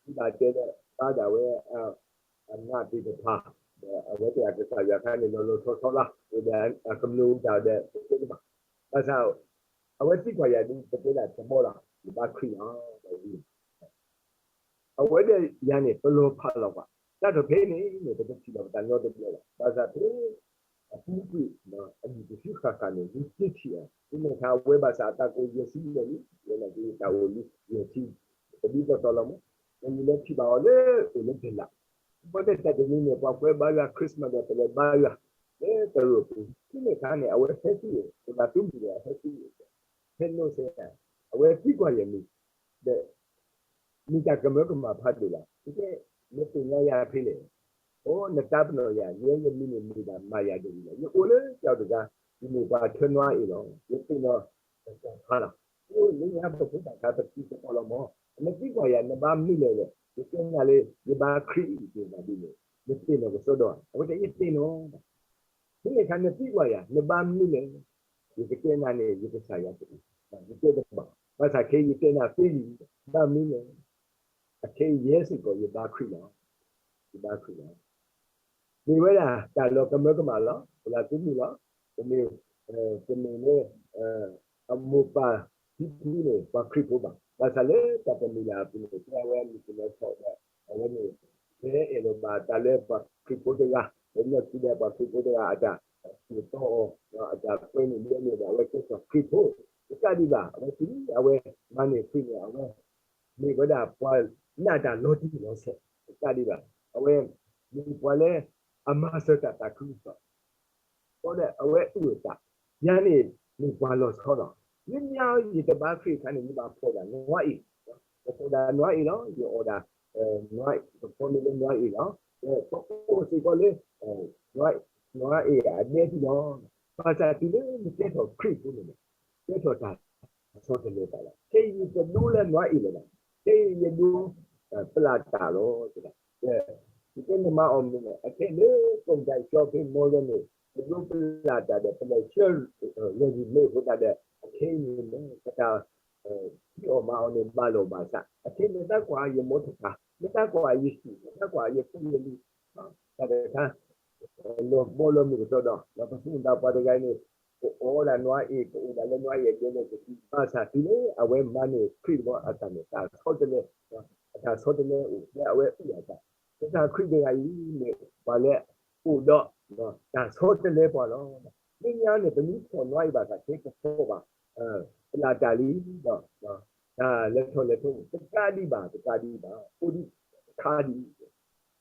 ဒီးဘၣ်တဲဒီးဘါဒၣ်ဝဲ အနးသ့ၣ်တဖၣ် ဒီးအဝဲသ့ၣ်အကစၢ်ယွၤခါန့ၣ် လီၤလီၤဆီဆီလီၤ, ဒီးအကမျၢၢ်တၢ်ဒီးတတဲတဘၣ်, ဘၣ်ဆၣ် အဝဲသံကွၢ်ယၤဒ် ပတဲဒၣ်တဘီလီၤ ယဘါခရံာ်လီၤ ဒီးဝံၤ အဝဲဒီးယၤန့ၣ် ပလီၤဖးလီၤကွၢ်, တၢ်ထီၣ်ဖဲန့ၣ်န့ၣ် ပတထံၣ်လီၤပသးနီတဘျီဘၣ်, ဘၣ်ဆၣ်ဖဲ အပူၤကွံာ် အနံၣ်တဆံဃၣ်ဃၣ်န့ၣ် ယက့ထံၣ်အီၤ, မ့မ့ၢ်ခါအဝဲဘၣ်ဆၣ်အသးကိးယဲၢ်ဆံလီၤလံ, ဝဲန့ၣ်က့တၢ်အိၣ်လံ ယဲၢ်ဆံ, ပဒ်သိးသိးလီၤမး, ပမ့ၢ်လၢထံၣ်ဘၣ်အီၤလၢအိၣ်လၢဒဲးလး, ဘၣ်ဆၣ်တၢ်တမံၤန့ၣ် ပှၤကွဲဘါယွၤ Christmas ဒီးပလဲၤဘါယွၤ လၢတရူးပူၤ, မ့မ့ၢ်ခါန့ၣ် အဝဲဟဲဆူယဲၢ်, ပဘၣ်သူမုၣ်ဒီးအဟဲဆူယဲၢ်, ဟဲနိးစဲး, အဝဲသံကွၢ်ယဲၢ်မံၤ ဒီး မ့ၢ်တၢ်ကမၢကမၣ်ဖးဒိၣ်လီၤ. ယတဲ, နသ့ၣ်ညါယၤဖဲလဲၣ်. အိ, နတၢ်ပနီၣ်ယၤ, ယဲယမံၤန့ၣ်မ့ၢ်ဒၣ်မၤယၤတဂ့ၤလီၤ. ယအိၣ်လၢကၠီတဂၤ, ယမ့ၢ်ပှၤထၢနွါအ့ၣ်လီၤ. ယသ့ၣ်နီၣ်ကစၢ်ခါလီၤ. အိ, လၢညါပဖိသၣ်ခါပသံပသီလီၤမး. နသံကွၢ်ယၤ နဘါမနုၤလဲၣ်လဲၣ်. ယတဲနၤလၢ ယဘါခရံာ်အံၤ ယတဲနၤဒ်န့ၣ်, နသ့ၣ်နီၣ်ကစီဒီဧါ. အဝဲတဲယသ့ၣ်နီၣ် မ့မ့ၢ်ခါနသံကွၢ်ယၤ နဘါမနုၤလဲၣ်. ယကတဲနၤန့ၣ် ယကစၢ်ယွၤတဂ့ၤ, ယတဲတဘၣ်. ဘၣ်ဆၣ်ခဲအံၤယတဲနၤသ့လံ, ဘါမနုၤလဲၣ်. အခဲအံၤယဲစ့ၢ်ကီး ယဘါခရံာ်လီၤ. ယဘါခရံာ်လီၤ. မ့ၢ်ဝဲဒၣ်တၢ်လီၤကမၢကမၣ်လီၤ. ပလၢသုမုၢ်လီၤ. ပမ့ၢ်, ပမ့ၢ်လၢ အမိၢ်ပၢ်ဖံဖုန့ၣ် ပှၤခရံာ်ဖိဘၣ်. ဘၣ်ဆၣ်လၢတၢ်တမံၤလၢ်အပူၤန့ၣ် တဲအဝဲမုၢ်ကလၢထီၣ်ဒီး အဝဲန့ၣ် ဖဲအဲၣ်လီၤဘၣ်တၢ်လၢပှၤခရံာ်ဖိတဂၤ, လၢ လၢခံဒီးပှၤခရံာ်ဖိတဂၤအတၢ်ဆှၢတီအီၤ ဒီးအတၢ်ကွဲန့ၢ်ဒဲးန့ၣ်ဒီး အဝဲကဲထီၣ်ခရံာ်ဖိ တကးဒံးဘၣ်. အဝဲတုၤလၢအဝဲမၤန့ၢ်ခရံာ်န့ၣ် အဝဲ မ့ၢ်ဝဲဒၣ်ပှၤနာ်တၢ်လီၤတံၢ်လီၤဆဲး တကးဒံးဘၣ်. အဝဲမ့ၢ်ပှၤလၢအမၤစၢၤတၢ်သးခုကစီၣ် ဃိဒီးအဝဲအုၣ်အသး, ယၤန့ၣ်မ့ၢ်ပှၤလီၤဆီလီၤ. မ့မ့ၢ်ယတဘါခရံာ်အခါန့ၣ် ယဘၣ်ဖီၣ်ဒၣ်နွၤအ့ၣ်, ယဖီၣ်ဒၣ်နွၤအ့ၣ်လီၤ, ယအီၣ်ဒၣ် နွၤအ့ၣ်, ယဖီၣ်န့ၢ်လၢနွၤအ့ၣ်လီၤ. ပအိၣ်စ့ၢ်ကီးလၢ နွၤအ့ၣ်အဒဲဒၣ်လီၤ. ဘၣ်ဆၣ်တုၤလၢနကဲထီၣ်ခရံာ်ဖိန့ၣ် ကဲထီၣ်တၢ်ဆီတလဲသးလီၤ. ခဲအံၤယတဒိလၢနွၤအ့ၣ်လၢၤဘၣ်, ခဲအံၤယဒိ ပလၢ်တၢ်လီၤ. ယတဲနမၤအီၣ်မ့ၢ် အခဲလၢ ကိၣ်တၢ် shopping mall န့ၣ် ပဒိပလၢ်တၢ်ဒီး ပလဲၤဆှၢ ready-made အဃိသတးဒီး အခဲအံၤန့ၣ် ပတၢ် ဖံးအီၣ်မၤအီၣ်န့ၣ် ဘၣ်လီၢ်ဘၣ်စး, အခဲမ့ၢ်သးကွၢ်ယမိၢ်တခါ, မ့ၢ်သးကွၢ်ယဆံး, မ့ၢ်သးကွၢ်ယဖိယလံၤ, တၢ်တခါ လီၤဘီလီၤမုၢ်ကစီဒီ, ဒီးပသ့ၣ်ညါပှၤတဂၤအံၤန့ၣ် ပအီၣ်ဒၣ်နွၤအ့ၣ်, ပအိၣ်ဒၣ်လၢနွၤအ့ၣ်အဒဲန့ၣ် ပသံဘၣ်ဆၣ်တုၤလၢအဝဲမၤန့ၢ်ခရံာ်တဘျီအသးန့ၣ် တၢ်ဆီတလဲ, အတၢ်ဆီတလဲအိၣ်လၢအဝဲအုၣ်အသး, ကစၢ်ခရံာ်တဂၤအံၤန့ၣ် ပှၤလၢအိၣ်ဒီး တၢ်ဆီတလဲပှၤလီၤ. မ့ၢ်ညါန့ၣ် ပမ့ၢ်ဖီၣ်နွၤအ့ၣ်ဘၣ်ဆၣ် ခဲကဖီၣ်ဘၣ် ပလၢ်တၢ်လံဒီး တၢ်လဲၤထီၣ်လဲၤထီအိၣ် တကးဒံးဘၣ် တကးဒံးဘၣ် အိၣ်ဒံးတခါဒံး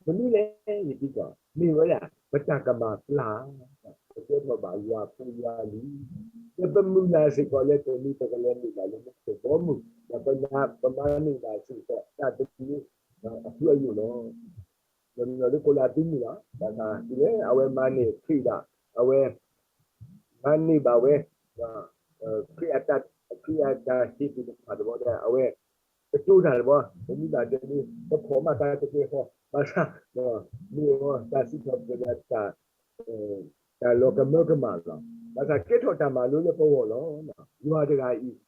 မနုၤလဲၣ် ယသံကွၢ် မ့ၢ်ဝဲဒၣ် ပတၢ်ကမၣ်ပျၢ် ပကဲထီၣ်ဘၣ်ယွၤဖိယွၤလံၤ, ဒီးပမုၢ်လၢ်စ့ၢ်ကီးလၢပမ့ၢ်ပကလဲၤမုၢ်လၢ်လၢမူခိၣ်ဘီမုၢ်, ဒီးပမၤန့ၢ်ဘၣ်စ့ၢ်ကီးတၢ်တမံၤ အထူအယိာ်လီၤ. ဒီးလၢကီၢ်လၢအသုမုၢ်လီၤ, ဘၣ်ဆၣ်တုၤလၢအဝဲမၤန့ၢ်ခရံာ်ဒီး အဝဲ မၤန့ၢ်ဘၣ်ဝဲ ခရံာ်အတၢ် ခရံာ်အတၢ်ဟ့ၣ်သ့ၣ်တဖၣ်တဘျီဒီး အဝဲ ကတိၤတၢ်တဘျီ, ပမ့ၢ်ဘၣ်တဲဒ် ပဖီၣ်မးတၢ်တကဲဃီ, ဘၣ်ဆၣ် မ့ၢ်အီၤတၢ်စံးထီၣ်ပတြၢၤဒီး တၢ်လီၤကမၢကမၣ်လီၤ. ဘၣ်ဆၣ်ကဲထီၣ်တၢ်မၤလိလၢပဂီၢ်လီၤ. ယွၤတဂၤအံၤ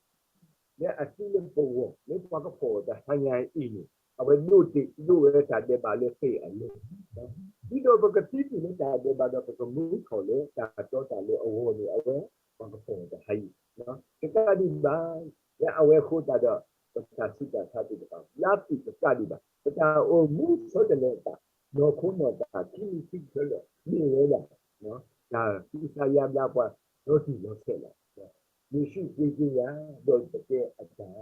လၢအသံလၢပဂီၢ် လၢပှၤကဖီၣ်တၢ်ဟါညါအံၤန့ၣ် အဝဲဒိးတ့ၢ်ဒိးဝဲတၢ်ဒဲးဘးလၢသ့ၣ်အလိၤ, ဒ်သိးပကသံကွံာ်လၢတၢ်ဒဲးဘးဒီး ပကမူထီၣ်လၢတၢ်တီတၢ်လိၤအဂီၢ်န့ၣ် အဝဲပှၤကဖီၣ်တၢ်ဟါအံၤ တကးဒံးဘၣ်, လၢအဝဲအဃိသတးဒီး ပတၢ်ဆူးတၢ်ဆါသ့ၣ်တဖၣ် လၢအပူၤတကးဒံးဘၣ်, ပတၢ်အိၣ်မူဆီတလဲအသး နီၢ်ခိနီၢ်သး ခံမံၤခံဖျၢၣ်လၢ မ့ၢ်ဝဲဒၣ် တၢ်သူၣ်စၢ်ယါဘျါပှၤ လီၤတံၢ်လီၤဆဲးလီၤ. ယ့ၣ်ၡူးက့ၤက့ၤယၤ ဒီးပကဲအတၢ်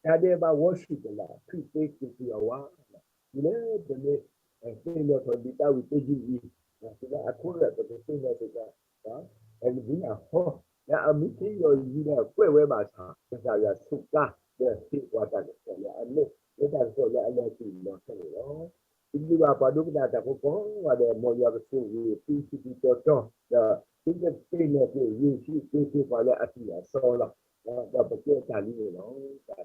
တၢ်ဒဲးဘးဝီၤဆူၣ်ကလာ် ခရံာ်သ့က့ၤက့ၤအဝဲ, တုၤလၢပမ့ၢ် သ့ၣ်နီၣ်ထီၣ်ဒံးတၢ်ဝံၤတယုၢ်အံၤ, တုၤလၢအခိၣ်ဒီးပကသ့ၣ်နီၣ်စ့ၢ်ကီး လၢအမံၤအဟီ လၢအမူခ့ယီၤယံၤဒီးကွဲးဝဲဘၣ်ဆၣ် ကစၢ်ယွၤဆိးကါ ဒီးဟ့ၣ်ပှၤတၢ်ကစီၣ်လၢအလိၤ လၢတၢ်ကစီၣ်လၢအလီၤတံၢ်လီၤဆဲးန့ၣ်လီၤ. ပဘျုးဘၣ်ပှၤဒိကနၣ်တၢ်ဖိကိးဂၤဒဲး မ်ယွၤကဆိၣ်ဂ့ၤသုဆူၣ်ဆူၣ်တီတီ ဒီးသုကသ့ၣ်နီၣ်က့ၤ ယ့ၣ်ၡူးက့ၤက့ၤပှၤလၢအသွံၣ်အစီလီၤ. ဒီးပကဲတၢ်လံန့ၣ်လီၤ.